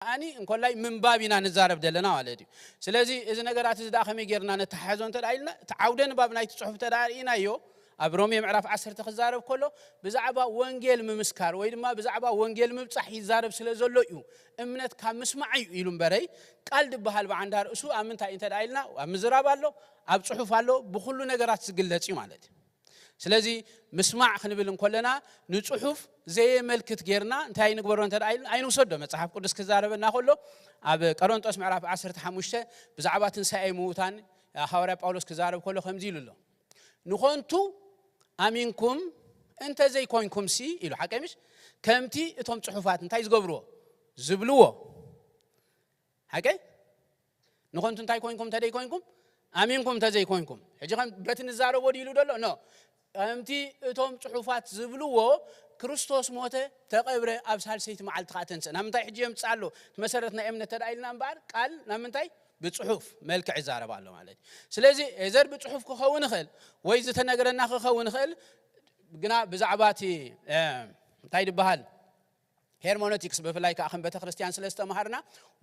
ኣኒ እንኮላይ ምንባብ ኢና ንዛረብ ዘለና ማለት እዩ። ስለዚ እዚ ነገራት እዚ ደኣ ከመይ ጌርና ነተሓሕዞ እንተ ደኣ ኢልና፣ እቲ ዓውደ ንባብ ናይቲ ጽሑፍ እንተ ደኣ ርኢናዮ፣ ኣብ ሮሜ ምዕራፍ ዓሰርተ ክዛረብ ከሎ፣ ብዛዕባ ወንጌል ምምስካር ወይ ድማ ብዛዕባ ወንጌል ምብጻሕ ይዛረብ ስለ ዘሎ እዩ። እምነት ካብ ምስማዕ እዩ ኢሉ እምበረይ፣ ቃል ዝበሃል ብዓንዳ ርእሱ ኣብ ምንታይ እንተ ደኣ ኢልና፣ ኣብ ምዝራብ ኣሎ፣ ኣብ ጽሑፍ ኣሎ፣ ብኹሉ ነገራት ዝግለጽ እዩ ማለት እዩ። ስለዚ ምስማዕ ክንብል እንከለና ንጽሑፍ ዘየመልክት ጌርና እንታይ ንግበሮ እንተ ደኣ ኢልና ኣይንውሰዶ። መጽሓፍ ቅዱስ ክዛረበና ከሎ ኣብ ቀሮንጦስ ምዕራፍ ዓሰርተ ሓሙሽተ ብዛዕባ ትንሳኤ ምዉታን ሃዋርያ ጳውሎስ ክዛረብ ከሎ ከምዚ ኢሉ ኣሎ። ንኾንቱ ኣሚንኩም እንተ ዘይኮንኩምሲ ኢሉ፣ ሓቀይ ምሽ? ከምቲ እቶም ጽሑፋት እንታይ ዝገብርዎ? ዝብልዎ። ሓቀይ? ንኾንቱ እንታይ ኮንኩም እንተ ደይኮንኩም፣ ኣሚንኩም እንተ ዘይኮንኩም። ሕጂ ከም በቲ ንዛረቦ ድዩ ኢሉ ደሎ? ኖ። ከምቲ እቶም ጽሑፋት ዝብልዎ፣ ክርስቶስ ሞተ፣ ተቐብረ፣ ኣብ ሳልሰይቲ መዓልቲ ኸኣ ተንስእ። ናብ ምንታይ ሕጂ የምጽእ ኣሎ? እቲ መሰረት ናይ እምነት ተደኣ ኢልና እምበኣር፣ ቃል ናብ ምንታይ? ብጽሑፍ መልክዕ ይዛረብ ኣሎ ማለት እዩ። ስለዚ፣ ኤዘር ብጽሑፍ ክኸውን ይኽእል፣ ወይ ዝተነገረና ክኸውን ይኽእል፣ ግና ብዛዕባ እቲ፣ እ፣ እንታይ ድበሃል? ሄርሞኖቲክስ ብፍላይ ከዓ ከም ቤተ ክርስቲያን ስለ ዝተምሃርና፣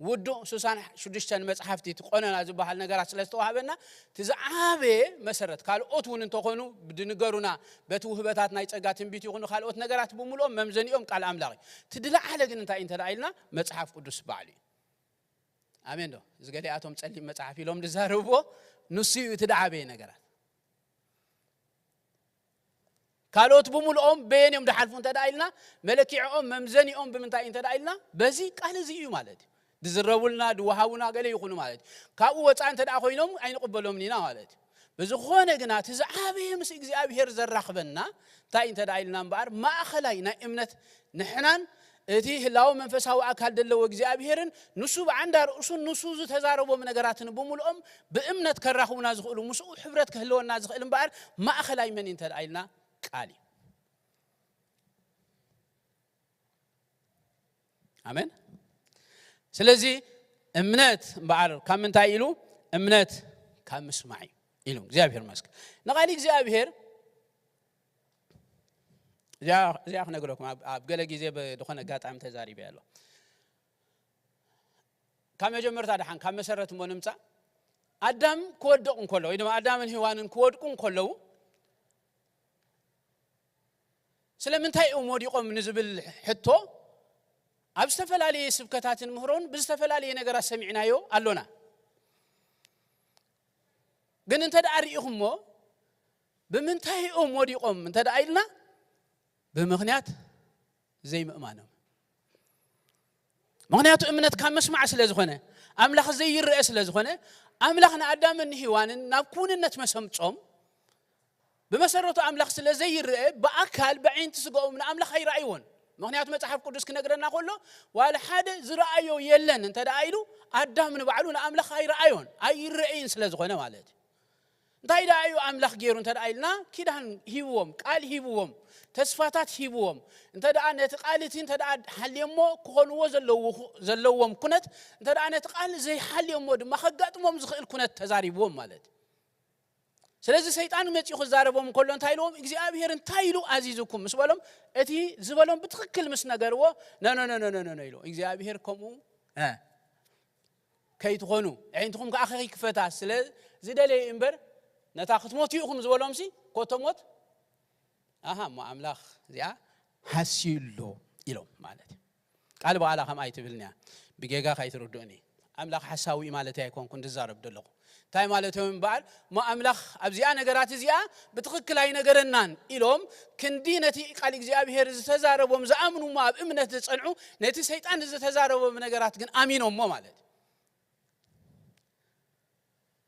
ውዱእ ስሳን ሽዱሽተን መጽሓፍቲ እቲ ቆነና ዝበሃል ነገራት ስለ ዝተዋህበና፣ እቲ ዝዓበየ መሰረት፣ ካልኦት እውን እንተኾኑ ድንገሩና፣ በቲ ውህበታት ናይ ጸጋ ትንቢት ይኹኑ ካልኦት ነገራት ብምልኦም መምዘኒኦም ቃል ኣምላኽ እዩ። እቲ ድለዓለ ግን እንታይ እንተ ደኣ ኢልና፣ መጽሓፍ ቅዱስ ባዕሉ እዩ። ኣሜን ዶ? እዚ ገሊኣቶም ጸሊም መጽሓፍ ኢሎም ዝዛረብዎ፣ ንሱ እዩ እቲ ዝዓበየ ነገራት። ካልኦት ብምልኦም በየን እዮም ድሓልፉ እንተ ደኣ ኢልና፣ መለኪዕኦም መምዘኒኦም ብምንታይ እንተ ደኣ ኢልና፣ በዚ ቃል እዚ እዩ ማለት እዩ። ድዝረቡልና፣ ድወሃቡና ገለ ይኹኑ ማለት እዩ። ካብኡ ወፃእ እንተ ደኣ ኮይኖም ኣይንቕበሎምን ኢና ማለት እዩ። ብዝኾነ ግና እቲ ዝዓበየ ምስ እግዚኣብሔር ዘራኽበና እንታይ እንተ ደኣ ኢልና እምበኣር፣ ማእኸላይ ናይ እምነት ንሕናን እቲ ህላወ መንፈሳዊ ኣካል ዘለዎ እግዚኣብሔርን ንሱ ብዓንዳ ርእሱን ንሱ ዝተዛረቦም ነገራትን ብምልኦም ብእምነት ከራኽቡና ዝኽእሉ፣ ምስኡ ሕብረት ክህልወና ዝኽእል እምበኣር ማእኸላይ መን እዩ እንተ ደኣ ኢልና ቃል እዩ። ኣሜን። ስለዚ እምነት እምበኣር ካብ ምንታይ ኢሉ? እምነት ካብ ምስማዕ እዩ ኢሉ። እግዚኣብሔር ይመስገን። ንቓል እግዚኣብሔር እዚኣ እዚኣ ክነግረኩም፣ ኣብ ኣብ ገለ ግዜ ብዝኾነ ኣጋጣሚ ተዛሪበ ኣሎ። ካብ መጀመርታ ደሓን ካብ መሰረት እሞ ንምጻእ፣ ኣዳም ክወድቕ እንከሎ ወይ ድማ ኣዳምን ሄዋንን ክወድቁ እንከለዉ፣ ስለምንታይ እዮም ወዲቖም ንዝብል ሕቶ ኣብ ዝተፈላለየ ስብከታትን ምህሮን ብዝተፈላለየ ነገራት ሰሚዕናዮ ኣሎና። ግን እንተ ደኣ ርኢኹሞ፣ ብምንታይ እዮም ወዲቖም እንተ ደኣ ኢልና፣ ብምኽንያት ዘይምእማኖም። ምኽንያቱ እምነት ካብ መስማዕ ስለ ዝኾነ፣ ኣምላኽ ዘይረአ ስለ ዝኾነ፣ ኣምላኽ ንኣዳምን ንሄዋንን ናብ ክውንነት መሰምጾም። ብመሰረቱ ኣምላኽ ስለ ዘይረአ፣ ብኣካል ብዓይንቲ ስጋኦም ንኣምላኽ ኣይረኣይዎን። ምኽንያቱ መጽሓፍ ቅዱስ ክነግረና ከሎ፣ ዋላ ሓደ ዝረኣዮ የለን እንተ ደኣ ኢሉ፣ ኣዳም ንባዕሉ ንኣምላኽ ኣይረኣዮን፣ ኣይረኣይን ስለ ዝኾነ ማለት እዩ። እንታይ ደኣ እዩ ኣምላኽ ገይሩ እንተ ደኣ ኢልና፣ ኪዳን ሂብዎም፣ ቃል ሂብዎም፣ ተስፋታት ሂብዎም። እንተ ደኣ ነቲ ቃል እቲ እንተ ደኣ ሓልዮሞ ክኾንዎ ዘለዎ፣ ዘለዎም ኩነት፣ እንተ ደኣ ነቲ ቃል ዘይሓልዮሞ ድማ ከጋጥሞም ዝኽእል ኩነት ተዛሪብዎም ማለት እዩ። ስለዚ ሰይጣን መጺኡ ክዛረቦም እንከሎ እንታይ ኢልዎም? እግዚኣብሔር እንታይ ኢሉ ኣዚዙኩም ምስ በሎም፣ እቲ ዝበሎም ብትኽክል ምስ ነገርዎ፣ ኖ፣ ኖ፣ ኖ፣ ኖ፣ ኖ፣ ኖ፣ ኖ ኢሉ። እግዚኣብሔር ከምኡ፣ እ፣ ከይትኾኑ፣ ኣዒንትኹም ከኣ ከይክፈታ ስለ ዝደለየ እምበር፣ ነታ ክትሞቱ ኢኹም ዝበሎምሲ፣ ኮቶ ሞት፣ ኣሃ፣ እሞ ኣምላኽ እዚኣ ሃስዩ ኣሎ ኢሎም ማለት እዩ። ቃል ብቓላ ከምኣ ኣይትብልን እያ። ብጌጋ ካይትርድኡኒ። ኣምላኽ ሓሳዊ እዩ ማለተይ ኣይኮንኩን ዝዛረብ ዘለኹ። እንታይ ማለት እዮም እምበኣር፣ እሞ ኣምላኽ ኣብዚኣ ነገራት እዚኣ ብትኽክል ኣይነገረናን ኢሎም፣ ክንዲ ነቲ ቃል እግዚኣብሔር ዝተዛረቦም ዝኣምኑ እሞ ኣብ እምነት ዝጸንዑ፣ ነቲ ሰይጣን ዝተዛረቦም ነገራት ግን ኣሚኖሞ ማለት እዩ።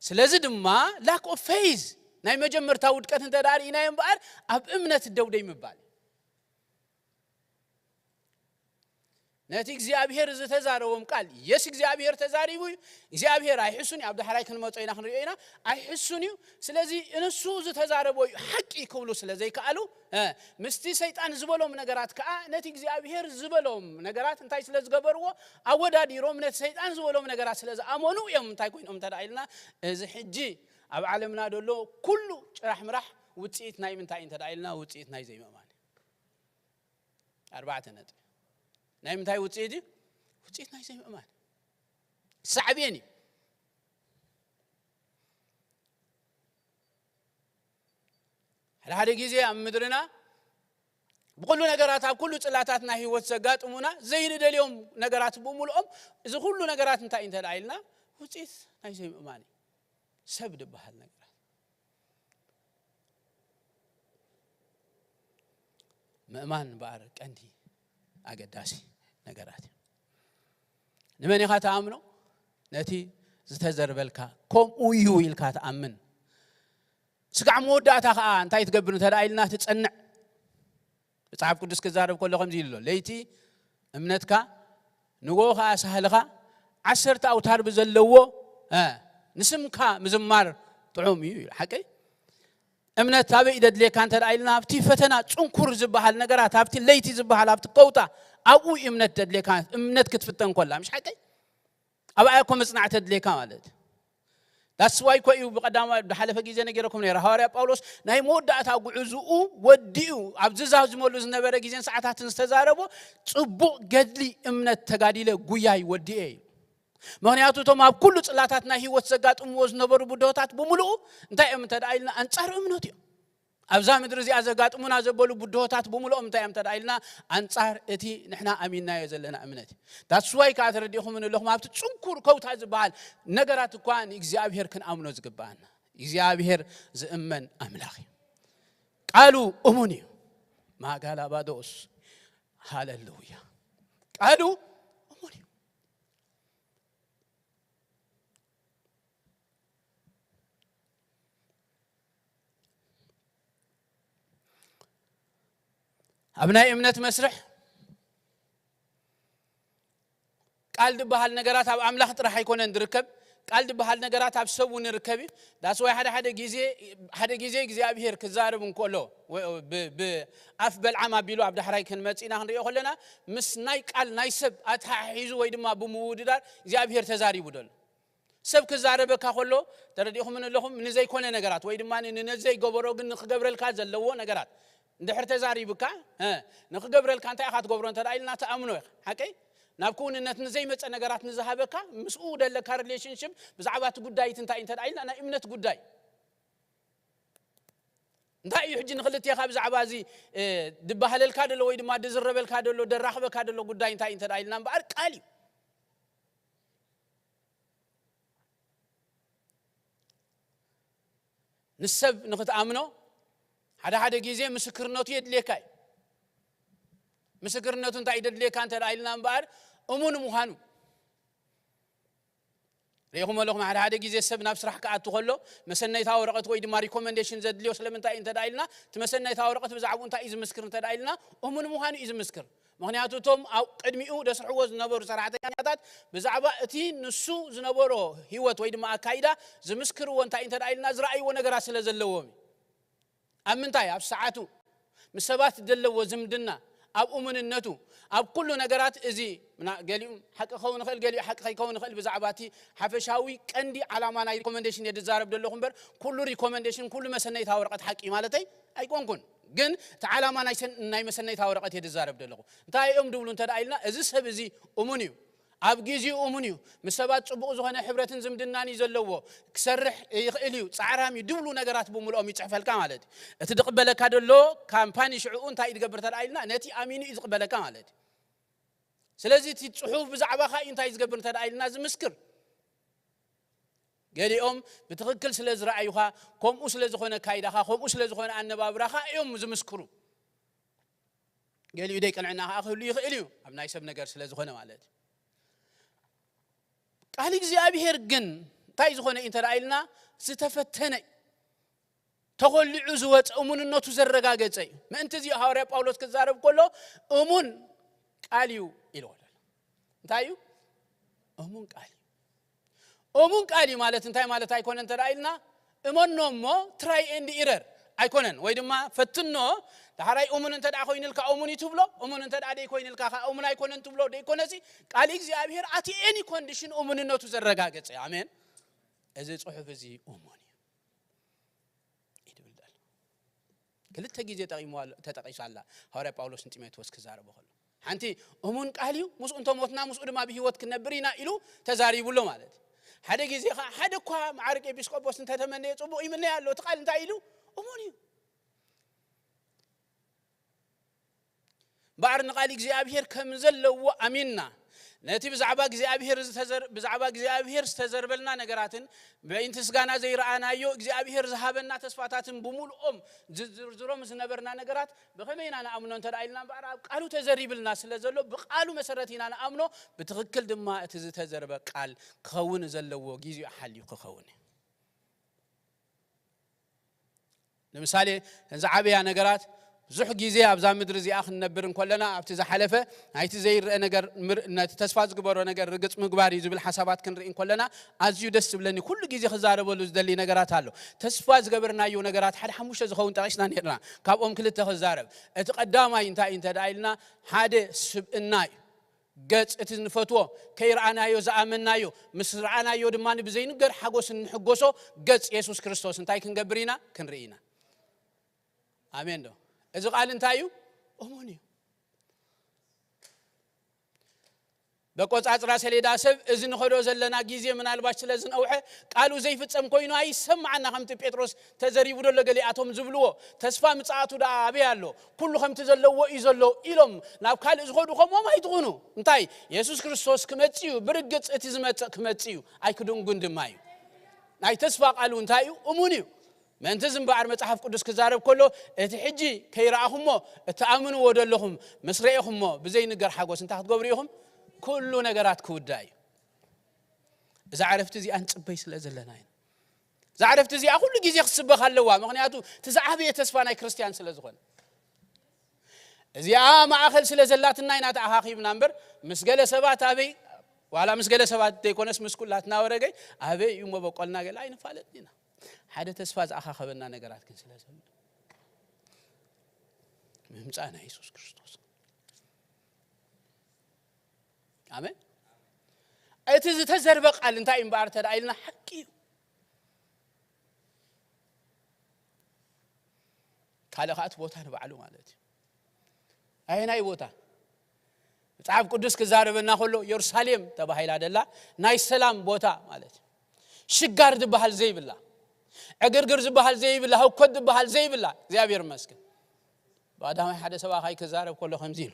ስለዚ ድማ lack of faith ናይ መጀመርታ ውድቀት እንተ ደኣ ርኢናዮ እምበኣር፣ ኣብ እምነት ደው ደይ ምባል። ነቲ እግዚኣብሔር ዝተዛረቦም ቃል፣ የስ እግዚኣብሔር ተዛሪቡ እዩ። እግዚኣብሔር ኣይሕሱን እዩ። ኣብ ዳሕራይ ክንመጾ ኢና ክንሪኦ ኢና። ኣይሕሱን እዩ። ስለዚ ንሱ ዝተዛረቦ እዩ ሓቂ ክብሉ ስለ ዘይከኣሉ፣ እ፣ ምስቲ ሰይጣን ዝበሎም ነገራት ከኣ ነቲ እግዚኣብሔር ዝበሎም ነገራት እንታይ ስለ ዝገበርዎ? ኣወዳዲሮም ነቲ ሰይጣን ዝበሎም ነገራት ስለ ዝኣመኑ እዮም እንታይ ኮይኖም እንተ ደኣ ኢልና፣ እዚ ሕጂ ኣብ ዓለምና ዘሎ ኩሉ ጭራሕ ምራሕ ውጽኢት ናይ ምንታይ እዩ እንተ ደኣ ኢልና፣ ውጽኢት ናይ ዘይምእማን እዩ። ኣርባዕተ ነጥቢ። ናይ ምንታይ ውጽኢት እዩ? ውፅኢት ናይ ዘይምእማን ሳዕቤን እዩ። ሓደ ሓደ ግዜ ኣብ ምድርና ብኩሉ ነገራት ኣብ ኩሉ ጽላታት ናይ ህይወት ዘጋጥሙና ዘይንደልዮም ነገራት ብምልኦም እዚ ኩሉ ነገራት እንታይ እንተ ደኣ ኢልና ውፅኢት ናይ ዘይምእማን እዩ። ሰብ ዝበሃል ነገራት ምእማን እምበኣር ቀንዲ ኣገዳሲ ነገራት እዩ። ንመን ኢኻ ትኣምኖ? ነቲ ዝተዘርበልካ ከምኡ እዩ ኢልካ ትኣምን። ስጋዕ መወዳእታ ከዓ እንታይ ትገብር እንተ ደኣ ኢልና ትጸንዕ። መጽሓፍ ቅዱስ ክዛረብ ከሎ ከምዚ ኢሉ ኣሎ፣ ለይቲ እምነትካ ንጎ ከዓ ሳህልኻ ዓሰርተ ኣውታር ብዘለዎ ንስምካ ምዝማር ጥዑም እዩ ይብል። ሓቀይ እምነት ኣበይ ደድልየካ እንተ ኢልና ኣብቲ ፈተና ጽንኩር ዝበሃል ነገራት ኣብቲ ለይቲ ዝበሃል ኣብቲ ከውታ ኣብኡ እምነት ደድልየካ። እምነት ክትፍተን ኮላ ምሽ ሓቀይ ኣብኣ እኮ መጽናዕቲ ተድልየካ ማለት። ዳስዋይ እኮ እዩ ብቀዳማ ብሓለፈ ግዜ ነጊረኩም ነረ ሃዋርያ ጳውሎስ ናይ መወዳእታ ጉዕዝኡ ወዲኡ ኣብ ዝዛዝመሉ ዝነበረ ግዜን ሰዓታትን ዝተዛረቦ ጽቡቕ ገድሊ እምነት ተጋዲለ ጉያይ ወዲኤ እዩ። ምክንያቱ እቶም ኣብ ኩሉ ጽላታት ናይ ህይወት ዘጋጥምዎ ዝነበሩ ብድሆታት ብምልኡ እንታይ እዮም እንተ ኢልና ኣንጻር እምነት እዮም። ኣብዛ ምድሪ እዚኣ ዘጋጥሙና ዘበሉ ብድሆታት ብምልኦም እንታይ እዮም እንተ ኢልና ኣንጻር እቲ ንሕና ኣሚንናዮ ዘለና እምነት እዩ። ዳስዋይ ከዓ ተረዲእኹም ኣለኹም ኣብቲ ጽንኩር ከውታ ዝበሃል ነገራት እኳ ንእግዚኣብሔር ክንኣምኖ ዝግብኣና እግዚኣብሔር ዝእመን ኣምላኽ እዩ። ቃሉ እሙን እዩ። ማጋላባዶስ ሃለሉያ። ቃሉ እሙን እዩ። ኣብ ናይ እምነት መስርሕ ቃል ዝበሃል ነገራት ኣብ ኣምላኽ ጥራሕ ኣይኮነን ዝርከብ። ቃል ዝበሃል ነገራት ኣብ ሰብ እውን ይርከብ እዩ። ዳስዋይ ሓደ ሓደ ግዜ ሓደ ግዜ እግዚኣብሄር ክዛረብ እንከሎ ብኣፍ በልዓም ኣቢሉ ኣብ ዳሕራይ ክንመፅእ ኢና ክንሪኦ ከለና ምስ ናይ ቃል ናይ ሰብ ኣተሓሒዙ ወይ ድማ ብምውድዳር እግዚኣብሄር ተዛሪቡ ደሎ ሰብ ክዛረበካ ከሎ ተረዲእኹምን ኣለኹም ንዘይኮነ ነገራት ወይ ድማ ንነዘይገበሮ ግን ንክገብረልካ ዘለዎ ነገራት እንድሕር ተዛሪብካ ንክገብረልካ እንታይ ኢኻ ትገብሮ እንተ ኢልና ትኣምኖ ኢኻ ሓቀይ ናብ ክውንነት ንዘይመፀ ነገራት ንዝሃበካ ምስኡ ደለካ ሪሌሽንሽፕ ብዛዕባ እቲ ጉዳይት እንታይ እንተ ኢልና ናይ እምነት ጉዳይ እንታይ እዩ ሕጂ ንክልቴኻ ብዛዕባ እዚ ድባህለልካ ደሎ ወይ ድማ ድዝረበልካ ደሎ ደራኽበካ ደሎ ጉዳይ እንታይ እንተ ኢልና እምበኣር ቃል እዩ ንሰብ ንክትኣምኖ ሓደ ሓደ ግዜ ምስክርነቱ የድልየካ እዩ ምስክርነቱ እንታይ ደድልየካ እንተ ኢልና እምበኣር እሙን ምዃኑ ሪኢኹም ኣለኹም ሓደ ሓደ ግዜ ሰብ ናብ ስራሕ ክኣቱ ከሎ መሰነይታ ወረቐት ወይ ድማ ሪኮመንዴሽን ዘድልዮ ስለምንታይ እንተ ኢልና እቲ መሰነይታ ወረቐት ብዛዕባኡ እንታይ እዩ ዝምስክር እንተ ኢልና እሙን ምዃኑ እዩ ዝምስክር ምኽንያቱ እቶም ኣብ ቅድሚኡ ደስርሕዎ ዝነበሩ ሰራሕተኛታት ብዛዕባ እቲ ንሱ ዝነበሮ ህይወት ወይ ድማ ኣካይዳ ዝምስክርዎ እንታይ እንተ ኢልና ዝረኣይዎ ነገራት ስለ ዘለዎም እዩ ኣብ ምንታይ ኣብ ሰዓቱ ምስ ሰባት ዘለዎ ዝምድና ኣብ እሙንነቱ ኣብ ኩሉ ነገራት እዚ ገሊኡ ሓቂ ክኸውን ይኽእል ገሊኡ ሓቂ ከይከውን ይኽእል ብዛዕባ እቲ ሓፈሻዊ ቀንዲ ዓላማ ናይ ሪኮመንዴሽን እየ ዝዛረብ ዘለኹ እምበር ኩሉ ሪኮመንዴሽን ኩሉ መሰነይታ ወረቐት ሓቂ ማለተይ ኣይኮንኩን ግን እቲ ዓላማ ናይ መሰነይታ ወረቐት እየ ዝዛረብ ዘለኹ እንታይ እዮም ድብሉ እንተ ኢልና እዚ ሰብ እዚ እሙን እዩ ኣብ ግዜኡ እሙን እዩ ምስ ሰባት ጽቡቕ ዝኾነ ሕብረትን ዝምድናን እዩ ዘለዎ ክሰርሕ ይኽእል እዩ ጻዕራም እዩ ድብሉ ነገራት ብምልኦም ይጽሕፈልካ ማለት እዩ እቲ ዝቕበለካ ደሎ ካምፓኒ ሽዕኡ እንታይ እዩ ዝገብር ተደኣ ኢልና ነቲ ኣሚኑ እዩ ዝቕበለካ ማለት እዩ ስለዚ እቲ ጽሑፍ ብዛዕባኻ እዩ እንታይ ዝገብር ተደኣ ኢልና ዝምስክር ገሊኦም ብትኽክል ስለ ዝረኣዩኻ ከምኡ ስለ ዝኾነ ካይዳኻ ከምኡ ስለ ዝኾነ ኣነባብራኻ እዮም ዝምስክሩ ገሊኡ ደይ ቅንዕና ከዓ ክህሉ ይኽእል እዩ ኣብ ናይ ሰብ ነገር ስለ ዝኾነ ማለት እዩ ቃል እግዚኣብሄር ግን እንታይ ዝኾነ እዩ እንተደኣ ኢልና ዝተፈተነ ተኾሊዑ ዝወፀ እሙንነቱ ዘረጋገፀ እዩ ምእንቲ እዚ ሃዋርያ ጳውሎስ ክዛረብ ከሎ እሙን ቃል እዩ ኢልዎ እንታይ እዩ እሙን ቃል እዩ እሙን ቃል እዩ ማለት እንታይ ማለት ኣይኮነ እንተ ኢልና እመኖ እሞ ትራይ ኤንድ ኢረር ኣይኮነን ወይ ድማ ፈትኖ ዳሕራይ እሙን እንተ ኮይኑልካ እሙን እዩ ትብሎ እሙን እንተ ደይኮይኑልካ ከዓ እሙን ኣይኮነን ትብሎ ደይኮነሲ ቃል እግዚኣብሔር ኣቲ ኤኒ ኮንዲሽን እሙንነቱ ዘረጋገጸ ኣሜን እዚ ጽሑፍ እዚ እሙን እዩ ይድብል ዳል ክልተ ግዜ ተጠቂሱ ኣላ ሃዋርያ ጳውሎስ ንጢሞቴዎስ ክዛረቦ ከሎ ሓንቲ እሙን ቃል እዩ፣ ምስኡ እንተሞትና ምስኡ ድማ ብህይወት ክንነብር ኢና ኢሉ ተዛሪቡ ኣሎ ማለት እዩ። ሓደ ግዜ ኸዓ ሓደ እኳ መዓርግ ኤጲስቆጶስ እንተተመነየ ጽቡቕ ይምነይ ኣሎ። እቲ ቃል እንታይ ኢሉ? እሙን እዩ። እምበኣር ንቓል እግዚኣብሔር ከም ዘለዎ ኣሚንና፣ ነቲ ብዛዕባ እግዚኣብሔር ዝተዘር-፣ ብዛዕባ እግዚኣብሔር ዝተዘርበልና ነገራትን ብዕይንቲ ስጋና ዘይረኣናዮ እግዚኣብሔር ዝሃበና ተስፋታትን ብምሉኦም ዝዝርዝሮም ዝነበርና ነገራት ብኸመይ ኢና ንኣምኖ እንተ ደኣ ኢልና እምበኣር፣ ኣብ ቃሉ ተዘሪብልና ስለ ዘሎ ብቃሉ መሰረት ኢና ንኣምኖ። ብትኽክል ድማ እቲ ዝተዘርበ ቃል ክኸውን ዘለዎ ግዜኡ ሓልዩ ክኸውን እዩ። ንምሳሌ፣ ዝዓበያ ነገራት ብዙሕ ግዜ ኣብዛ ምድሪ እዚኣ ክንነብር እንከለና፣ ኣብቲ ዝሓለፈ ናይቲ ዘይረአ ነገር ምር-፣ ነቲ ተስፋ ዝግበሮ ነገር ርግጽ ምግባር እዩ ዝብል ሓሳባት ክንርኢ እንከለና፣ ኣዝዩ ደስ ዝብለኒ ኩሉ ግዜ ክዛረበሉ ዝደሊ ነገራት ኣሎ። ተስፋ ዝገበርናዮ ነገራት ሓደ ሓሙሽተ ዝኸውን ጠቒስና ነርና። ካብኦም ክልተ ክዛረብ። እቲ ቀዳማይ እንታይ እዩ እንተ ደኣ ኢልና፣ ሓደ ስብእና እዩ። ገጽ እቲ ንፈትዎ፣ ከይረኣናዮ ዝኣመንናዮ፣ ምስ ረኣናዮ ድማ ብዘይንገር ሓጎስ እንሕጎሶ ገጽ የሱስ ክርስቶስ እንታይ ክንገብር ኢና? ክንርኢ ኢና። ኣሜን ዶ? እዚ ቃል እንታይ እዩ? እሙን እዩ። በቆጻጽራ ሰሌዳ ሰብ እዚ ንኸዶ ዘለና ግዜ ምናልባሽ ስለ ዝነውሐ ቃሉ ዘይፍጸም ኮይኑ ኣይሰማዓና፣ ከምቲ ጴጥሮስ ተዘሪቡ ደሎ ገሊኣቶም ዝብልዎ፣ ተስፋ ምጽኣቱ ደኣ ኣበይ ኣሎ? ኩሉ ከምቲ ዘለዎ እዩ ዘሎ ኢሎም ናብ ካልእ ዝኸዱ ከምኦም ኣይትኹኑ። እንታይ? የሱስ ክርስቶስ ክመጽእ እዩ። ብርግጽ እቲ ዝመጽእ ክመጽእ እዩ። ኣይክድንጉን ድማ እዩ። ናይ ተስፋ ቃሉ እንታይ እዩ? እሙን እዩ። ምእንቲ እዚ እምበኣር መጽሓፍ ቅዱስ ክዛረብ ከሎ፣ እቲ ሕጂ ከይረኣኹሞ እትኣምንዎ ደለኹም ምስ ረኤኹሞ ብዘይንገር ሓጎስ እንታይ ክትገብሩ ኢኹም? ኩሉ ነገራት ክውዳእ እዩ። እዛ ዕረፍቲ እዚኣ ንጽበይ ስለ ዘለና ኢና። እዛ ዕረፍቲ እዚኣ ኩሉ ግዜ ክትስበኽ ኣለዋ። ምኽንያቱ እቲ ዝዓበየ ተስፋ ናይ ክርስትያን ስለ ዝኾነ። እዚኣ ማእኸል ስለ ዘላትና ኢና ተኣኻኺብና እምበር፣ ምስ ገለ ሰባት ኣበይ፣ ዋላ ምስ ገለ ሰባት ዘይኮነስ ምስ ኩላትና ወረገይ ኣበይ እዩ መበቆልና ገለ ኣይንፋለጥን ኢና። ሓደ ተስፋ ዝኣኻኸበና ነገራት ግን ስለ ዘሎ፣ ምምጻእ ናይ የሱስ ክርስቶስ። ኣሜን። እቲ ዝተዘርበ ቃል እንታይ እምበኣር እንተ ደኣ ኢልና፣ ሓቂ እዩ። ካልእ ኸኣ እቲ ቦታ ንባዕሉ ማለት እዩ። ኣየናይ ቦታ? መጽሓፍ ቅዱስ ክዛረበና ከሎ፣ የሩሳሌም ተባሂላ ደላ ናይ ሰላም ቦታ ማለት እዩ። ሽጋር ዝበሃል ዘይብላ፣ ዕግርግር ዝበሃል ዘይብላ፣ ህውከት ዝበሃል ዘይብላ፣ እግዚኣብሔር ይመስገን። ብቐዳማይ ሓደ ሰብኣኻይ ክዛረብ ከሎ ከምዚ ኢሉ፣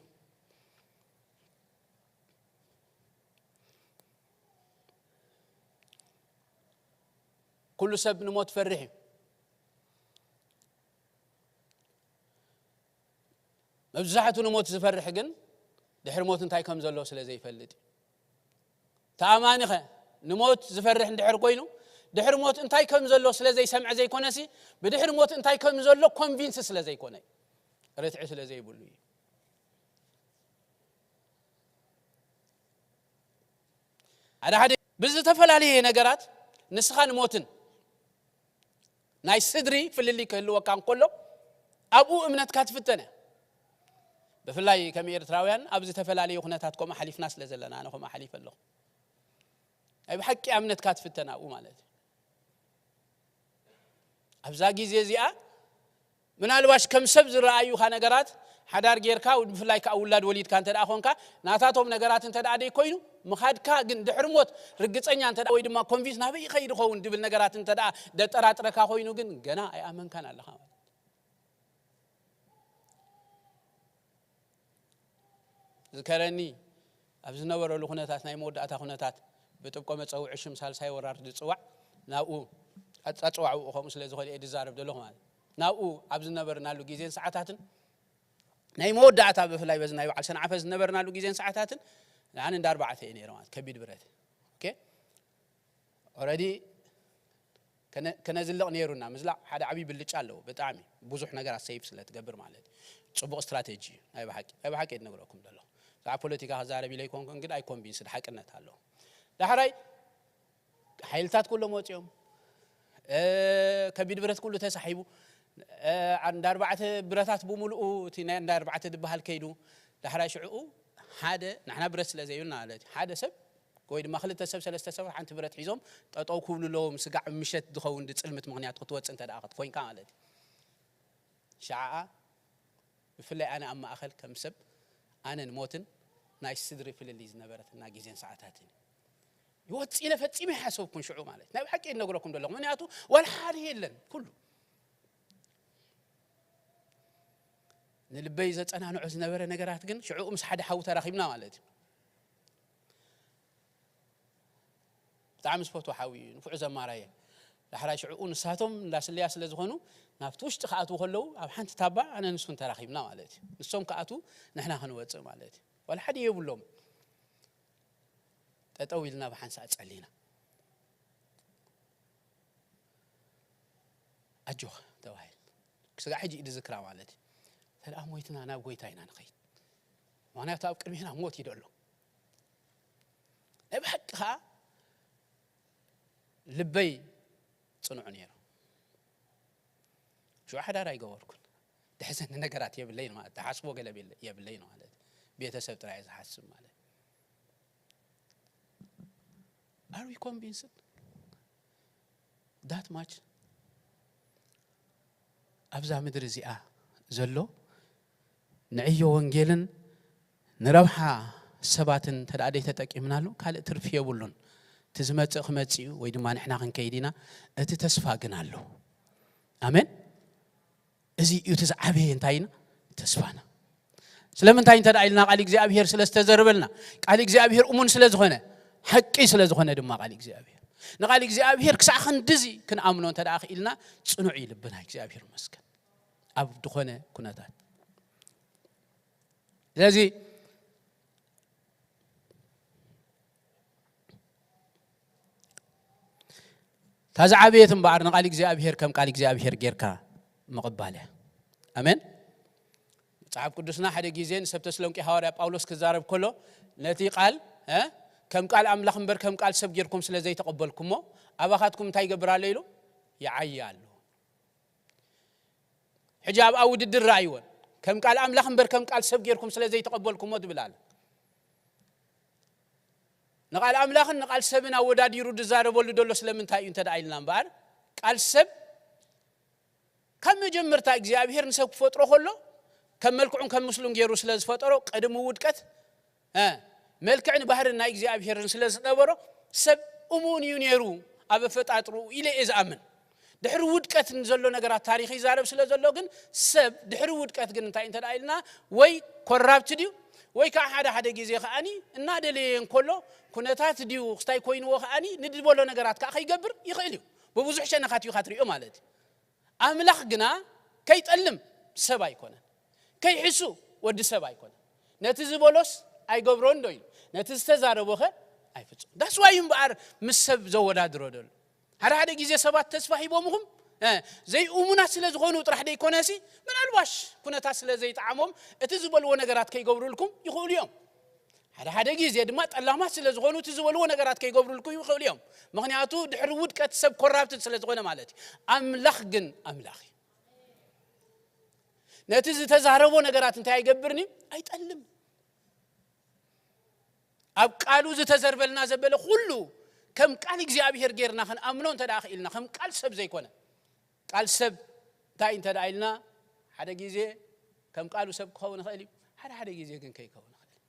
ኩሉ ሰብ ንሞት ፈርሕ እዩ። መብዛሕቱ ንሞት ዝፈርሕ ግን ድሕሪ ሞት እንታይ ከም ዘሎ ስለ ዘይፈልጥ እዩ። ተኣማኒ ኸ ንሞት ዝፈርሕ እንድሕር ኮይኑ፣ ድሕሪ ሞት እንታይ ከም ዘሎ ስለ ዘይሰምዐ ዘይኮነሲ፣ ብድሕሪ ሞት እንታይ ከም ዘሎ ኮንቪንስ ስለ ዘይኮነ እዩ። ርትዒ ስለ ዘይብሉ እዩ። ሓደ ሓደ ብዝተፈላለየ ነገራት ንስኻን ሞትን ናይ ስድሪ ፍልልይ ክህልወካ እንከሎ፣ ኣብኡ እምነትካ ትፍተነ። ብፍላይ ከም ኤርትራውያን ኣብ ዝተፈላለዩ ኩነታት ከምኡ ሓሊፍና ስለ ዘለና፣ ኣነ ከምኡ ሓሊፈ ኣለኹ። ናይ ብሓቂ እምነትካ ትፍተን ኣብኡ ማለት እዩ። ኣብዛ ግዜ እዚኣ ምናልባሽ ከም ሰብ ዝረኣዩኻ ነገራት ሓዳር ጌርካ፣ ብፍላይ ከኣ ውላድ ወሊድካ እንተ ደኣ ኾንካ፣ ናታቶም ነገራት እንተ ደኣ ደይኮይኑ፣ ምኻድካ ግን ድሕሪ ሞት ርግጸኛ እንተ ደኣ ወይ ድማ ኮንቪንስ ናበይ ይኸይድ ይኸውን ድብል ነገራት እንተ ደኣ ደጠራጥረካ ኮይኑ ግን ገና ኣይኣመንካን ኣለኻ ማለት እዩ። ዝከረኒ ኣብ ዝነበረሉ ኩነታት፣ ናይ መወዳእታ ኩነታት፣ ብጥብቆ መጸውዒ ሽም ሳልሳይ ወራር ዝጽዋዕ ናብኡ ኣጻጽዋዕኡ ከምኡ ስለ ዝኾነ እየ ዝዛረብ ዘለኹ ማለት እዩ። ናብኡ ኣብ ዝነበርናሉ ግዜን ሰዓታትን ናይ መወዳእታ ብፍላይ በዚ ናይ በዓል ሰንዓፈ ዝነበርናሉ ግዜን ሰዓታትን ንዓን እንዳ ኣርባዕተ እየ ነይረ ማለት ከቢድ ብረት። ኦኬ። ኦረዲ ከነ-፣ ከነዝልቕ ነይሩና። ምዝላቕ ሓደ ዓብዪ ብልጫ ኣለዎ። ብጣዕሚ ብዙሕ ነገራት ሰይፍ ስለ ትገብር ማለት እዩ። ጽቡቕ ስትራቴጂ እዩ። ናይ ብሓቂ፣ ናይ ብሓቂ እየ ዝነግረኩም ዘለኹ። ብዛዕባ ፖለቲካ ክዛረብ ኢለ ኣይኮንኩን፣ ግን ኣይ ኮንቪንስድ ሓቅነት ኣለዎ። ዳሕራይ ሓይልታት ኩሎም ወፂኦም፣ እ፣ ከቢድ ብረት ኩሉ ተሳሒቡ፣ እ፣ እንዳ ኣርባዕተ ብረታት ብምሉኡ እቲ ናይ እንዳ ኣርባዕተ ዝበሃል ከይዱ፣ ዳሕራይ ሽዕኡ ሓደ፣ ንሕና ብረት ስለ ዘይብልና ማለት እዩ። ሓደ ሰብ ወይ ድማ ክልተ ሰብ፣ ሰለስተ ሰብ ሓንቲ ብረት ሒዞም ጠጠው ክብሉ ኣለዎም፣ ስጋዕ ምሸት ዝኸውን ድጽልምት ምኽንያት ክትወጽእ እንተ ደኣ ክትኮይንካ ማለት እዩ። ሸዓኣ ብፍላይ ኣነ ኣብ ማእኸል ከም ሰብ ኣነን ሞትን ናይ ስድሪ ፍልልይ ዝነበረትና ግዜን ሰዓታትን እዩ። ይወፅእ ኢለ ፈፂመ ይሓሰብኩን ሽዑ ማለት ናይ ብሓቂ ይነግረኩም ዘለኹ። ምክንያቱ ዋላ ሓደ የለን። ኩሉ ንልበይ ዘፀናንዖ ዝነበረ ነገራት ግን ሽዑ ምስ ሓደ ሓዊ ተራኺብና ማለት እዩ። ብጣዕሚ ዝፈትዎ ሓዊ እዩ፣ ንፉዕ ዘማራየ። ዳሕራይ ሽዕኡ ንሳቶም እንዳስለያ ስለ ዝኾኑ ናብቲ ውሽጢ ክኣትዉ ከለዉ ኣብ ሓንቲ ታባ ኣነ ንሱን ተራኺብና ማለት እዩ። ንሶም ክኣትዉ ንሕና ክንወፅእ ማለት እዩ። ዋላ ሓደ የብሎም። ጠጠው ኢልና ብሓንሳእ ጸሊና። ኣጆኻ ተባሂል። ስጋዕ ሕጂ እዩ ዝዝክራ ማለት እዩ። ተደኣ ሞይትና ናብ ጎይታ ኢና ንኸይድ። ምኽንያቱ ኣብ ቅድሜና ሞት እዩ ዘሎ። ናይ ብሓቂ ኸዓ ልበይ ጽኑዕ ነይሩ። ሽዑ ሓዳር ኣይገበርኩን። ድሕዘኒ ነገራት የብለይን ማለት፣ ዝሓስቦ ገለ የብለ-፣ የብለይን ማለት። ቤተሰብ ጥራይ ዝሓስብ ማለት። Are we convinced that much? ኣብዛ ምድሪ እዚኣ ዘሎ ንዕዮ ወንጌልን ንረብሓ ሰባትን እንተ ደኣ ዘይተጠቂምናሉ ካልእ ትርፊ የብሉን። እቲ ዝመጽእ ክመጽእ እዩ ወይ ድማ ንሕና ክንከይድ ኢና። እቲ ተስፋ ግን ኣሎ። ኣሜን። እዚ እዩ እቲ ዝዓበየ እንታይ ኢና? ተስፋና። ስለምንታይ እንተ ደኣ ኢልና ቃል እግዚኣብሔር ስለ ዝተዘርበልና፣ ቃል እግዚኣብሔር እሙን ስለ ዝኾነ፣ ሓቂ ስለ ዝኾነ ድማ ቃል እግዚኣብሔር። ንቃል እግዚኣብሔር ክሳዕ ክንድዚ ክንኣምኖ እንተ ደኣ ክኢልና ጽኑዕ እዩ ልብና። እግዚኣብሔር ይመስገን። ኣብ ዝኾነ ኩነታት። ስለዚ እታ ዝዓበየት እምበኣር ንቃል እግዚኣብሔር ከም ቃል እግዚኣብሔር ጌርካ ምቕባል እያ። ኣሜን። መጽሓፍ ቅዱስና ሓደ ግዜ ንሰብ ተስሎንቄ ሃዋርያ ጳውሎስ ክዛረብ ከሎ ነቲ ቃል፣ እ፣ ከም ቃል ኣምላኽ እምበር ከም ቃል ሰብ ጌርኩም ስለ ዘይተቐበልኩሞ ኣባኻትኩም እንታይ ይገብር ኣሎ ኢሉ? ይዓዪ ኣሎ። ሕጂ ኣብኣ ውድድር ረኣይወን። ከም ቃል ኣምላኽ እምበር ከም ቃል ሰብ ጌርኩም ስለ ዘይተቐበልኩሞ ትብል ኣላ። ንቃል ኣምላኽን ንቃል ሰብን ኣወዳዲሩ ዝዛረበሉ ዘሎ ስለምንታይ እዩ እንተ ደኣ ኢልና እምበኣር፣ ቃል ሰብ ካብ መጀመርታ እግዚኣብሔር ንሰብ ክፈጥሮ ከሎ ከም መልክዑን ከም ምስሉን ገይሩ ስለ ዝፈጠሮ ቅድሚ ውድቀት፣ እ፣ መልክዕን ባህርን ናይ እግዚኣብሔርን ስለ ዝነበሮ ሰብ እሙን እዩ ነይሩ ኣብ ኣፈጣጥርኡ ኢለ እየ ዝኣምን። ድሕሪ ውድቀት ንዘሎ ነገራት ታሪኽ ይዛረብ ስለ ዘሎ ግን ሰብ ድሕሪ ውድቀት ግን እንታይ እንተ ደኣ ኢልና ወይ ኮራፕት ድዩ ወይ ከዓ ሓደ ሓደ ግዜ ከኣኒ እናደለየ እንከሎ ኩነታት ድዩ ክስታይ ኮይንዎ ከኣኒ ንድበሎ ነገራት ከዓ ከይገብር ይኽእል እዩ። ብብዙሕ ሸነኻት እዩ ካትሪኦ ማለት እዩ። ኣምላኽ ግና ከይጠልም ሰብ ኣይኮነን፣ ከይሕሱ ወዲ ሰብ ኣይኮነን። ነቲ ዝበሎስ ኣይገብሮን ዶ ኢሉ፣ ነቲ ዝተዛረቦኸ ኣይፍጽም። ዳስዋይ እምበኣር ምስ ሰብ ዘወዳድሮ ደሎ። ሓደ ሓደ ግዜ ሰባት ተስፋ ሂቦምኹም፣ እ፣ ዘይእሙናት ስለ ዝኾኑ ጥራሕ ደይኮነሲ፣ ምናልባሽ ኩነታት ስለ ዘይጠዓሞም እቲ ዝበልዎ ነገራት ከይገብሩልኩም ይኽእሉ እዮም። ሓደ ሓደ ግዜ ድማ ጠላማት ስለ ዝኾኑ እቲ ዝበልዎ ነገራት ከይገብሩልኩም ይኽእሉ እዮም። ምኽንያቱ ድሕሪ ውድቀት ሰብ ኮራፕትድ ስለ ዝኾነ ማለት እዩ። ኣምላኽ ግን ኣምላኽ እዩ። ነቲ ዝተዛረቦ ነገራት እንታይ ኣይገብርን እዩ? ኣይጠልም። ኣብ ቃሉ ዝተዘርበልና ዘበለ ኩሉ ከም ቃል እግዚኣብሔር ጌርና ክንኣምኖ እንተ ደኣ ክኢልና፣ ከም ቃል ሰብ ዘይኮነ፣ ቃል ሰብ እንታይ እንተ ደኣ ኢልና፣ ሓደ ግዜ ከም ቃሉ ሰብ ክኸውን ይኽእል እዩ፣ ሓደ ሓደ ግዜ ግን ከይከውን ይኽእል እዩ።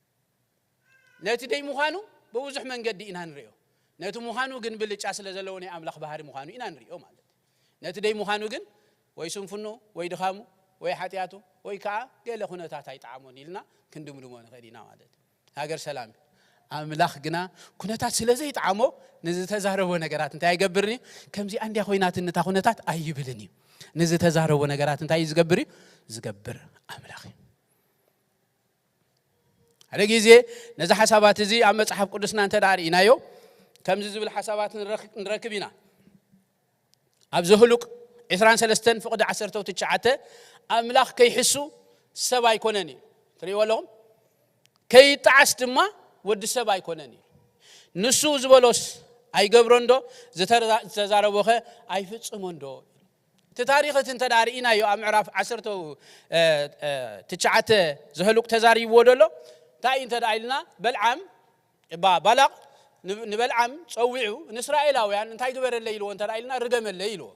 ነቲ ደይ ምዃኑ ብብዙሕ መንገዲ ኢና ንሪኦ። ነቲ ምዃኑ ግን ብልጫ ስለ ዘለዎ ናይ ኣምላኽ ባህሪ ምዃኑ ኢና ንሪኦ ማለት እዩ። ነቲ ደይ ምዃኑ ግን ወይ ስንፍኑ ወይ ድኻሙ ወይ ሓጢኣቱ ወይ ከዓ ገለ ኩነታት ኣይጠዓሞን ኢልና ክንድምድሞ ንኽእል ኢና ማለት እዩ። ሃገር ሰላም እዩ። ኣምላኽ ግና ኩነታት ስለ ዘይጠዓሞ ንዝተዛረቦ ነገራት እንታይ ኣይገብርን እዩ? ከምዚኣ እንድያ ኮይናትኒ እታ ኩነታት ኣይብልን እዩ። ንዝተዛረቦ ነገራት እንታይ እዩ ዝገብር እዩ? ዝገብር ኣምላኽ እዩ። ሓደ ግዜ ነዚ ሓሳባት እዚ ኣብ መጽሓፍ ቅዱስና እንተ ደኣ ርኢናዮ፣ ከምዚ ዝብል ሓሳባት ንረክ-፣ ንረክብ ኢና። ኣብ ዘህሉቅ ዕስራን ሰለስተን ፍቕዲ ዓሰርተ ትሽዓተ ኣምላኽ ከይሕሱ ሰብ ኣይኮነን እዩ። ትርእይዎ ኣለኹም? ከይጠዓስ ድማ ወዲ ሰብ ኣይኮነን እዩ። ንሱ ዝበሎስ ኣይገብሮን ዶ? ዝተዛ-፣ ዝተዛረቦኸ ኣይፍጽሞን ዶ? እቲ ታሪኽ እቲ እንተ ደኣ ርኢናዮ ኣብ ምዕራፍ ዓሰርተ፣ እ፣ እ፣ ትሽዓተ ዘህሉቅ ተዛሪብዎ ደሎ እንታይ እዩ እንተ ደኣ ኢልና፣ በልዓም፣ እባ ባላቕ ን-፣ ንበልዓም ጸዊዑ ንእስራኤላውያን እንታይ ግበረለይ ኢልዎ እንተ ደኣ ኢልና፣ ርገመለይ ኢልዎ።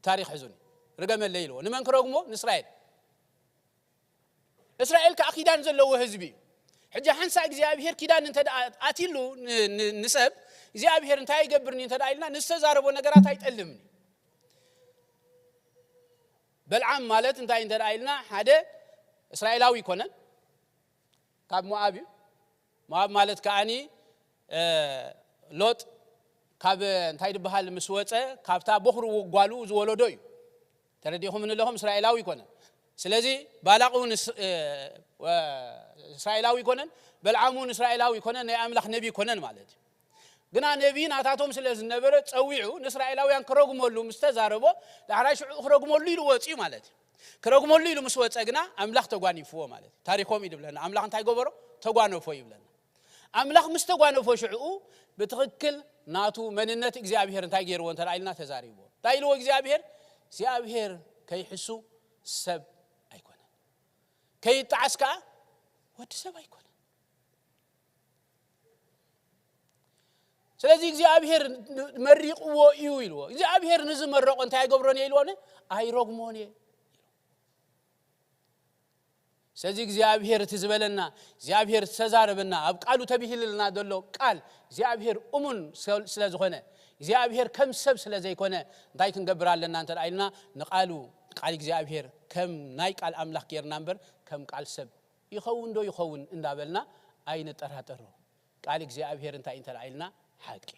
ታሪኽ ሕዙኒ፣ ርገመለይ ኢልዎ። ንመን ክረግሞ? ንእስራኤል። እስራኤል ከዓ ኪዳን ዘለዎ ህዝቢ እዩ። ሕጂ ሓንሳ እግዚኣብሔር ኪዳን እንተ ደኣ ኣትሉ ን- ን- ንሰብ እግዚኣብሔር እንታይ ኣይገብርን እዩ እንተ ደኣ ኢልና ንዝተዛረቦ ነገራት ኣይጠልምን እዩ። በልዓም ማለት እንታይ እንተ ደኣ ኢልና ሓደ እስራኤላዊ ኣይኮነን፣ ካብ ሞኣብ እዩ። ሞኣብ ማለት ከዓኒ ሎጥ ካብ እንታይ ዝበሃል ምስ ወፀ ካብታ ቦኽሩ ጓሉ ዝወለዶ እዩ። ተረዲኹም ኣለኹም? እስራኤላዊ ኣይኮነን። ስለዚ ባላቕ እውን እስራኤላዊ ኣይኮነን፣ በልዓም እውን እስራኤላዊ ኣይኮነን፣ ናይ ኣምላኽ ነቢ ኣይኮነን ማለት እዩ። ግና ነቢ ናታቶም ስለ ዝነበረ ፀዊዑ ንእስራኤላውያን ክረጉመሉ ምስ ተዛረቦ ዳሕራይ ሽዑ ክረጉመሉ ኢሉ ወፂኡ ማለት እዩ። ክረጉመሉ ኢሉ ምስ ወፀ ግና ኣምላኽ ተጓኒፍዎ ማለት እዩ። ታሪኮም እዩ ዝብለና። ኣምላኽ እንታይ ገበሮ? ተጓነፎ ይብለና። ኣምላኽ ምስ ተጓነፎ ሽዑ ብትኽክል ናቱ መንነት እግዚኣብሔር እንታይ ገይርዎ እንተ ኢልና ተዛሪብዎ። እንታይ ኢልዎ እግዚኣብሔር? እግዚኣብሔር ከይሕሱ ሰብ ኣይኮነን። ከይጣዓስ ከዓ ወዲ ሰብ ኣይኮነን። ስለዚ እግዚኣብሔር መሪቕዎ እዩ ኢልዎ። እግዚኣብሔር ንዝመረቆ እንታይ ኣይገብሮን እየ ኢልዎ? ኣይረግሞን እየ። ስለዚ እግዚኣብሔር እቲ ዝበለና እግዚኣብሔር ዝተዛረበና ኣብ ቃሉ ተብሂልልና ዘሎ ቃል እግዚኣብሔር እሙን ስለ ዝኾነ እግዚኣብሔር ከም ሰብ ስለ ዘይኮነ እንታይ ክንገብር ኣለና እንተ ኢልና ንቃሉ ቃል እግዚኣብሔር ከም ናይ ቃል ኣምላኽ ጌርና እምበር ከም ቃል ሰብ ይኸውን ዶ ይኸውን እንዳበልና ኣይንጠራጠሮ። ቃል እግዚኣብሔር እንታይ እንተ ኢልና ሓቂ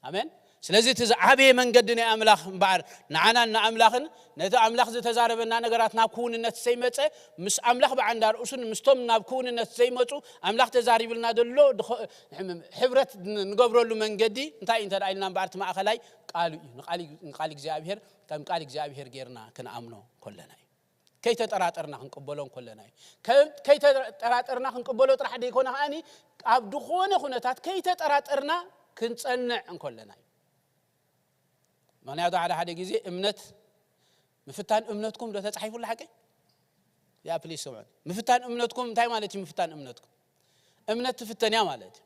ኣሜን። ስለዚ እቲ ዝዓበየ መንገዲ ናይ ኣምላኽ እምበኣር ንዓናን ንኣምላኽን ነቲ ኣምላኽ ዝተዛረበና ነገራት ናብ ክውንነት ዘይመፀ ምስ ኣምላኽ ብዓንዳ ርእሱን ምስቶም ናብ ክውንነት ዘይመፁ ኣምላኽ ተዛሪብልና ዘሎ ሕብረት ንገብረሉ መንገዲ እንታይ እዩ እንተ ኢልና እምበኣር እቲ ማእኸላይ ቃሉ እዩ። ንቃል እግዚኣብሔር ከም ቃል እግዚኣብሔር ጌርና ክንኣምኖ ከለና እዩ። ከይተጠራጠርና ክንቅበሎ እንከለና እዩ። ከይተጠራጠርና ክንቅበሎ ጥራሕ ደይኮነ ከዓኒ ኣብ ዝኾነ ኩነታት ከይተጠራጠርና ክንፀንዕ እንከለና እዩ። ምክንያቱ ሓደ ሓደ ግዜ እምነት ምፍታን እምነትኩም ዶ ተፃሒፉሉ ሓቀይ ያ ፕሊስ ስምዑ። ምፍታን እምነትኩም እንታይ ማለት እዩ? ምፍታን እምነትኩም እምነት ትፍተንያ ማለት እዩ።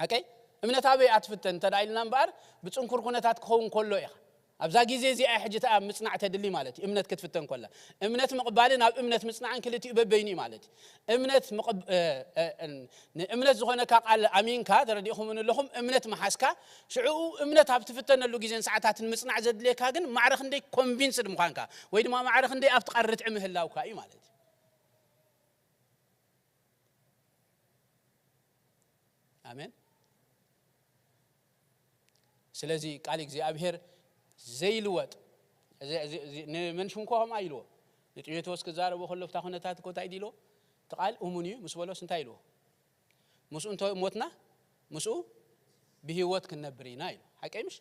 ሓቀይ እምነት ኣበይ ኣትፍተን እንተ ኢልና እምበኣር ብፅንኩር ኩነታት ክኸውን ከሎ ኢኻ። ኣብዛ ግዜ እዚኣ ሕጂ ተኣ ምፅናዕ ተድሊ ማለት እዩ። እምነት ክትፍተን ኮላ እምነት ምቕባልን ኣብ እምነት ምፅናዕን ክልቲኡ በበይኑ እዩ ማለት እዩ። እምነት ንእምነት ዝኾነካ ቃል ኣሚንካ ተረዲእኹምን ኣለኹም እምነት መሓዝካ ሽዕኡ እምነት ኣብ ትፍተነሉ ግዜን ሰዓታትን ምፅናዕ ዘድልየካ ግን ማዕረ ክንደይ ኮንቪንስድ ምዃንካ ወይ ድማ ማዕረ ክንደይ ኣብቲ ቃል ርትዒ ምህላውካ እዩ ማለት እዩ። ኣሜን። ስለዚ ቃል እግዚኣብሔር ዘይልወጥ ንመን ሽንኮ ከምኣ ኢልዎ ንጢሞቴዎስ ክዛረቦ ከሎ ብታ ኩነታት እኮ እንታይ ኢልዎ? እቲ ቃል እሙን እዩ ምስ በሎስ እንታይ ኢልዎ? ምስኡ እንተ ሞትና ምስኡ ብህይወት ክንነብር ኢና ኢሉ። ሓቀይ ምሽ?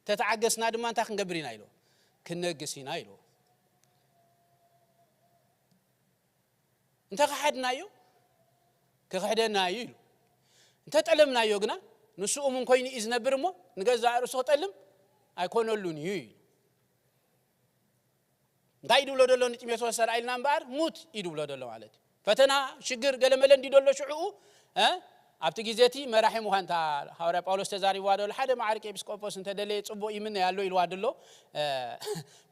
ተተዓገስና ድማ እንታይ ክንገብር ኢና ኢልዎ? ክንነግስ ኢና ኢልዎ። እንተ ከሓድናዮ ክኽሕደና እዩ ኢሉ። እንተ ጠለምናዮ ግና ንሱ እሙን ኮይኑ እዩ ዝነብር እሞ ንገዛእ ርእሱ ክጠልም ኣይኮነሉን እዩ ኢሉ። እንታይ ድብሎ ደሎ ንጢሞቴዎስ ሰራኢልና እምበኣር ሙት እዩ ድብሎ ደሎ ማለት እዩ። ፈተና ሽግር ገለመለ እንዲ ደሎ ሽዕኡ ኣብቲ ግዜ እቲ መራሒ ምዃን እታ ሃዋርያ ጳውሎስ ተዛሪብዋ ደሎ ሓደ ማዕርቂ ኤጲስቆጶስ እንተደለየ ጽቡቕ ይምነ ያሎ ኢልዋ ደሎ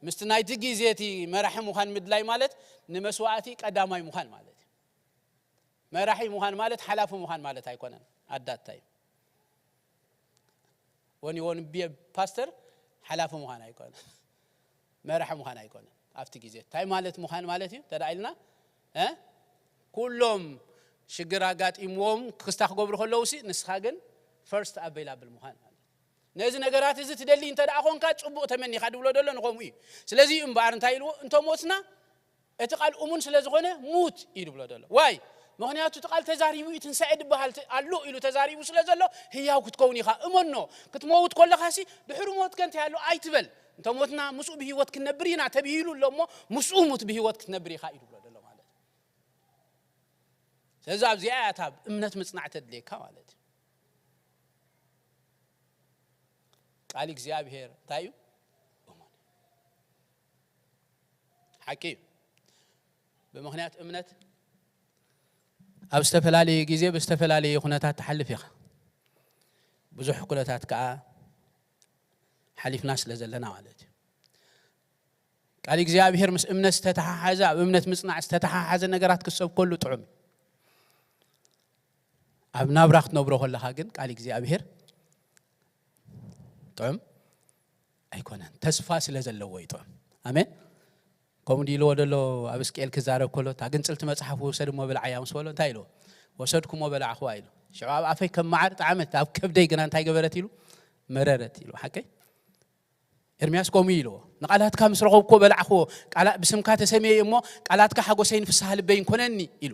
ምስቲ ናይቲ ግዜ እቲ መራሒ ምዃን ምድላይ ማለት ንመስዋእቲ ቀዳማይ ምዃን ማለት እዩ። መራሒ ምዃን ማለት ሓላፊ ምዃን ማለት ኣይኮነን። ኣዳታይ ወኒ ወን ቢ ፓስተር ሓላፊ ምዃን ኣይኮነን። መራሒ ምዃን ኣይኮነን። ኣብቲ ግዜ እንታይ ማለት ምዃን ማለት እዩ ተዳ ኢልና ኩሎም ሽግር ኣጋጢምዎም ክስታ ክገብሩ ከለውሲ ንስኻ ግን ፈርስት ኣቬይላብል ምዃን ማለት ነዚ ነገራት እዚ ትደሊ እንተ ደኣ ኾንካ ጽቡቕ ተመኒኻ ድብሎ ደሎ ንኸምኡ እዩ። ስለዚ እዩ እምበኣር እንታይ ኢልዎ እንተ ሞትና እቲ ቃል እሙን ስለ ዝኾነ ሙት እዩ ድብሎ ደሎ ዋይ ምክንያቱ እቲ ቃል ተዛሪቡ እዩ ትንሳኤ ድበሃል ኣሎ ኢሉ ተዛሪቡ ስለ ዘሎ ህያው ክትከውን ኢኻ እመኖ። ክትመውት ከለኻሲ ድሕሪ ሞት ከ እንታይ ኣሎ ኣይትበል። እንተ ሞትና ምስኡ ብህይወት ክንነብር ኢና ተብሂሉ ኣሎ እሞ ምስኡ ሙት ብህይወት ክትነብር ኢኻ እዩ ድብሎ ደሎ ማለት እዩ። ስለዚ ኣብዚኣ እያ እታ እምነት ምፅናዕ ተድልየካ ማለት እዩ። ቃል እግዚኣብሔር እንታይ እዩ? እሙን ሓቂ እዩ። ብምኽንያት እምነት ኣብ ዝተፈላለየ ግዜ ብዝተፈላለየ ኩነታት ትሓልፍ ኢኻ። ብዙሕ ኩነታት ከዓ ሓሊፍና ስለ ዘለና ማለት እዩ። ቃል እግዚኣብሔር ምስ እምነት ዝተተሓሓዘ፣ ኣብ እምነት ምጽናዕ ዝተተሓሓዘ ነገራት ክትሰብከሉ ጥዑም እዩ። ኣብ ናብራ ክትነብሮ ከለኻ ግን ቃል እግዚኣብሔር ጥዑም ኣይኮነን። ተስፋ ስለ ዘለዎ እዩ ጥዑም። ኣሜን። ከምኡ ኢልዎ ደሎ ኣብ እስቅኤል ክዛረብ ከሎ፣ "እታ ግንጽልቲ መጽሓፍ ውሰድ እሞ ብልዓያ" ምስ በሎ እንታይ ኢልዎ? "ወሰድኩሞ በላዕኽዋ" ኢሉ። ሽዑ ኣብ ኣፈይ ከም መዓር ጣዕመት፣ ኣብ ከብደይ ግና እንታይ ገበረት ኢሉ? መረረት ኢሉ። ሓቀይ? ኤርምያስ ከምኡ ኢልዎ። "ንቓላትካ ምስ ረኸብኩዎ በላዕኽዎ፣ ቃላ-፣ ብስምካ ተሰምየ እሞ ቃላትካ ሓጎሰይን ፍስሃ ልበይን ኮነኒ" ኢሉ።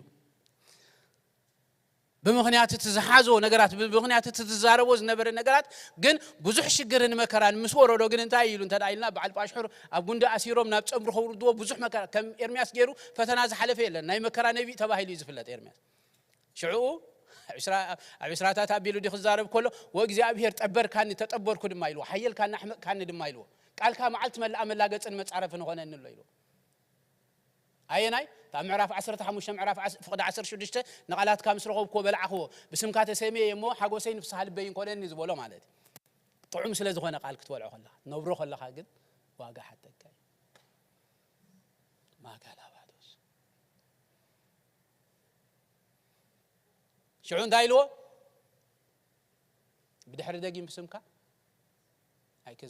ብምኽንያት እቲ ዝሓዞ ነገራት፣ ብምኽንያት እቲ ዝዛረቦ ዝነበረ ነገራት ግን ብዙሕ ሽግርን መከራን ምስ ወረዶ ግን እንታይ ኢሉ እንተ ደኣ ኢልና፣ በዓል ጳሽሑር ኣብ ጉንዲ ኣሲሮም ናብ ጸምሪ ከውርድዎ ብዙሕ መከራ፣ ከም ኤርምያስ ገይሩ ፈተና ዝሓለፈ የለን። ናይ መከራ ነቢይ ተባሂሉ እዩ ዝፍለጥ ኤርምያስ። ሽዑ ኣብ ዕስራ-፣ ኣብ ዕስራታት ኣቢሉ ድዩ ክዛረብ ከሎ፣ "ወእግዚኣብሔር ጠበርካኒ፣ ተጠበርኩ ድማ" ኢልዎ፣ "ሓየልካኒ፣ ኣሕመቕካኒ" ድማ ኢልዎ። "ቃልካ መዓልቲ መላኣ መላገጽን መጻረፍን ኾነኒ" ኣሎ ኢልዎ። ኣየናይ? እታ ምዕራፍ ዓሰርተ ሓሙሽተ፣ ምዕራፍ ዓስ-፣ ፍቕዲ ዓሰርተ ሽዱሽተ፣ "ንቓላትካ ምስ ረኸብኩዎ በላዕኽዎ፣ ብስምካ ተሰምየ እሞ ሓጎሰይን ፍስሃ ልበይን ኮነኒ" ዝበሎ ማለት እዩ። ጥዑም ስለ ዝኾነ ቃል ክትበልዖ ከለኻ፣ ነብሮ ከለኻ ግን ዋጋ ሓተካ እዩ። ማጋ ላባዶስ። ሽዑ እንታይ ኢልዎ? "ብድሕሪ ደጊም ብስምካ ኣይክዘ"